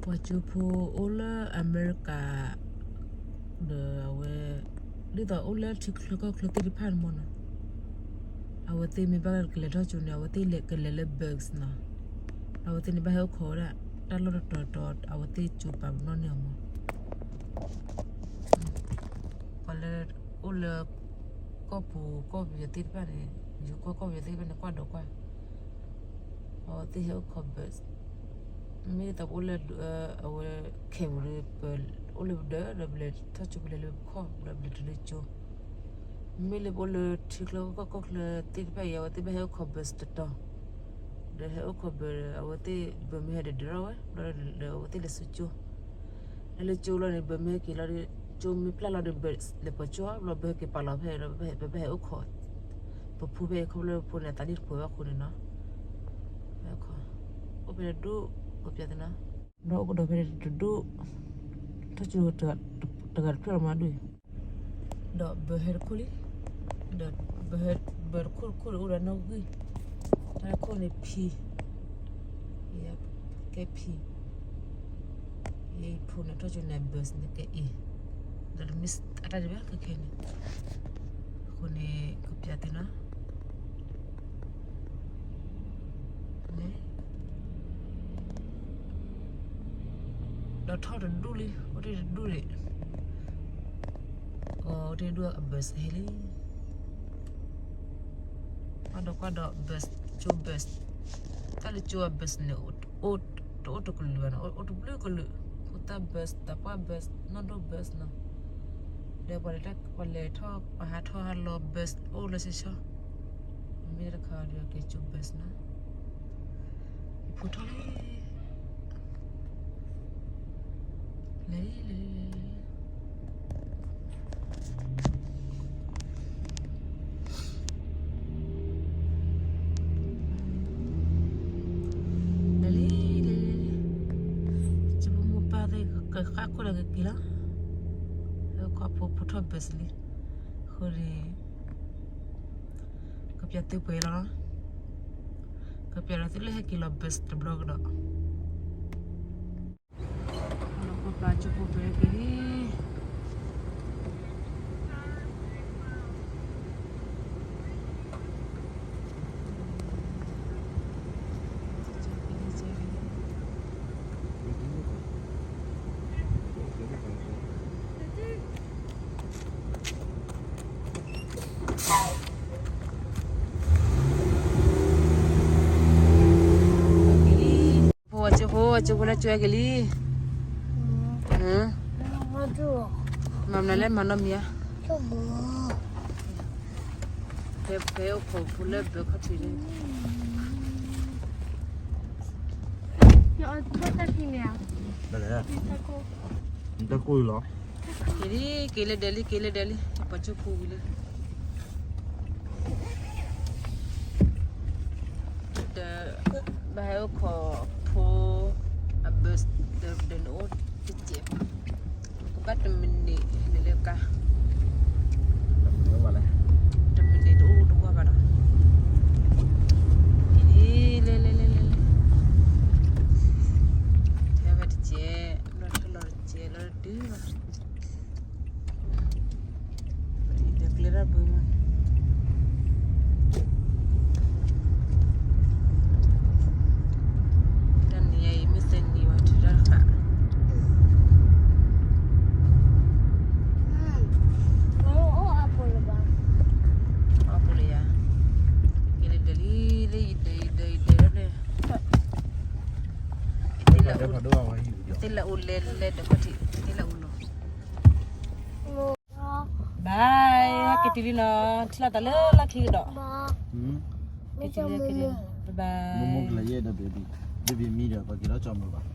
ပှၤကၠိဖိအိၣ်လၢအမဲရကၤ ဒီးအဝဲ ဒ်သိးအိၣ်လၢထံချၢကီၢ်ချၢသ့ၣ်တဖၣ်န့ၣ်မ့ၢ်နီၤ, အဝဲသ့ၣ်မ့ၢ်ဘၣ်ကလဲၤထီၣ်ကၠိန့ၣ် အဝဲသ့ၣ်လဲၤကလဲၤလၢ bus နီၤ, အဝဲသ့ၣ်န့ၣ်ဘၣ်ဟဲအိၣ်ခိးဝဲဒၣ် တၢ်လီၢ်တတီၤတီၤ အဝဲသ့ၣ်ကၠိပာ်ပနီၣ်န့ၢ်အီၤမ့ၢ် ပှၤလၢအိၣ်လၢ ကီၢ်ပူၤကီၢ်ပယီၤသ့ၣ်တဖၣ်န့ၣ် ယိၤကီၢ်ကီၢ်ပယီၤသ့ၣ်တဖၣ်န့ၣ် ကွၢ်ဒီးကွၢ်, အဝဲသ့ၣ်ဟဲအိၣ်ခိး bus, မ့ၢ်တၢ်ပအိၣ်လၢ အဝဲ ခဲပူၤဒီး ပအိၣ်လၢပဒၢး ဒီးပလဲၤထီၣ်ကၠိ ပလဲၤလၢပခီၣ် ဒီးပလဲၤတုၤလၢကၠိ, မ့မ့ၢ်လၢပအိၣ်လၢထံချၢကီၢ်ကီၢ်ချၢသ့ၣ်တဖၣ်အံၤ အဝဲသ့ၣ်ဘၣ်ဟဲအိၣ်ခိး bus တတီၤ, ဒီးဟဲအိၣ်ခိး bus အဝဲသ့ၣ် bus မ့ၢ်ဟဲဒီးဒၢးထီၣ်ဝဲ ဘျီဒီးအဝဲသ့ၣ်လဲၤဆူကၠိ လၢလၢကၠိလီၤန့ၣ် bus မ့ၢ်ဟဲက့ၤလီၤဒီး ကၠိမ့ၢ်ပျၢ်လီၤဒီး bus လဲၤပိာ်ကၠိ ဘျီ bus ဟဲက့ၤပာ်လီၤဖဲဒီး ပဘၣ်ဟဲအိၣ်ခိး ပဖိဖဲအံၤ ခီဖျိပဖိန့ၣ် အသးနံၣ်တပှဲၤဘၣ်အဃိန့ၣ်နီၤ, အိၣ်ဖဲန့ၣ်ဒိၣ် ကပျးသ့နီၤ, ဒီးအိၣ်ကဒီးဖဲန့ၣ်တဒိၣ်, ထီၣ်ကၠိတဂၤတဖျၢၣ်လီၤမးဒုး ဒီး bus ဟဲတခိၣ်လံ, ဒီး bus ဟဲ bus တခိၣ်တခိၣ်ဒီးအိၣ်ဒီးနီၣ်ဂံၢ်, တၢ်တခိၣ်န့ၣ်ဖံ, ကဲဖံ, ယဖိန့ၣ်ထီၣ်ကၠိန့ၣ် bus န့ၣ်ကဲအ့ၣ်, ဒီးတမ့ၢ် အတၢ်ဒံးဘၣ်ခဲခဲန့ၣ်, အဃိန့ၣ် ကပျးသ့နီၤ ဒီးထီၣ်တဒူၣ်လံ အိၣ်တ့ၢ်တဒူၣ်န့ၣ်, အိၣ်တ့ၢ်တဒူၣ်အ bus ဟဲလံ, ကွၢ်ဒီးကွၢ်ဒီး bus, ကၠိ bus, တၢ်လၢကၠိအ bus န့ၣ် တအိၣ်တကလုာ်ဘၣ်နီၤ, အိၣ်တဘျုးကလုာ်, ဖိသၣ် bus, သးပှၢ် bus, နီၢ်ဒိၣ် bus နီၤ, ဒီးပှၤလဲၤထီၣ်ပှၤဟးထီၣ်ဟးလီၤ bus အိၣ်လၢဆၢဆၢ, မ့ၢ်တခါဒီးကဲကၠိ bus နီၤ, ဖိထီၣ်လံ လဲၤလံ လဲၤလံ လဲၤလံ လဲၤလံ လဲၤလံ လဲၤလံ, ကၠိဖိမိၢ်ပၢ်သ့ၣ်ကဃၣ်ခိၣ်ဒီးကက့ၤလီၤ, လၢခီဖိဖိထီၣ် bus လံ, အဃိန့ၣ် ကပျးသုပှဲၤလီၤ, ကပျးဒီးသုလၢဟဲက့ၤလီၤ bus တဘျီကဒီး လီၤပှၤပျးကၠိဖိပှဲၤက့ၤလံ. ဖိဝဲကၠိဖိ ကၠိဖိလၢကၠိက့ၤလံ, မၤမနုၤလဲၣ် မၤနီတမံၤဧါ, ဖဲအိၣ်ခိးဖိလၢဘၢခီၣ်ထံးလံ, တၢ်ကိၢ်လီၤ, က့ၤလံ က့ၤလၢဒဲးလံ က့ၤလၢဒဲးလံ ပှၤကၠိဖိဝံၤလံ ဒီး ဘၣ်ဟဲအိၣ်ခိးဖိ အ bus ဒီး ဒီးနအိၣ်တစဲး, ကဘၣ်တမံးနံးန့ၣ်လၢကါ, တမံးနံးတအိၣ်တဝီဘၣ်ဒီး, လဲၤ လဲၤ လဲၤ လဲၤ လဲၤ, ထဲဖဲတစဲး, လီၤတလီၤတစဲး လီၤတတုၤဘၣ် ဒီးကျဲတၢ်ဘုမး, တနံၤအံၤ မ့ၢ်သၢနံၤဝဲ ထုးတၢ်တဃာ်, အီၣ်ဖိလၢယၤ, က့ၤလၢဒဲးလံ လၢယဒဲး ယဒဲး ယဒဲးလီၤန့ၣ်, ယသ့ၣ်လၢအိၣ်လဲၤလဲၤဒီးခီၣ်ထံး ယသ့ၣ်လၢအိၣ်လီၤ ဘၣ်, ဟဲက့ၤတုၤလံနီၤ, ထံၣ်လိာ်သးလၢလီၢ်ခံကဒီး, က့ၤတုၤလံ က့ၤတုၤလံ, bye bye, မိၢ်မိၢ်ကလဲၤယဲဒီး baby, baby မံဒီး ပှၤက့ၤလီၤကၠီမုၢ်ဘၣ်,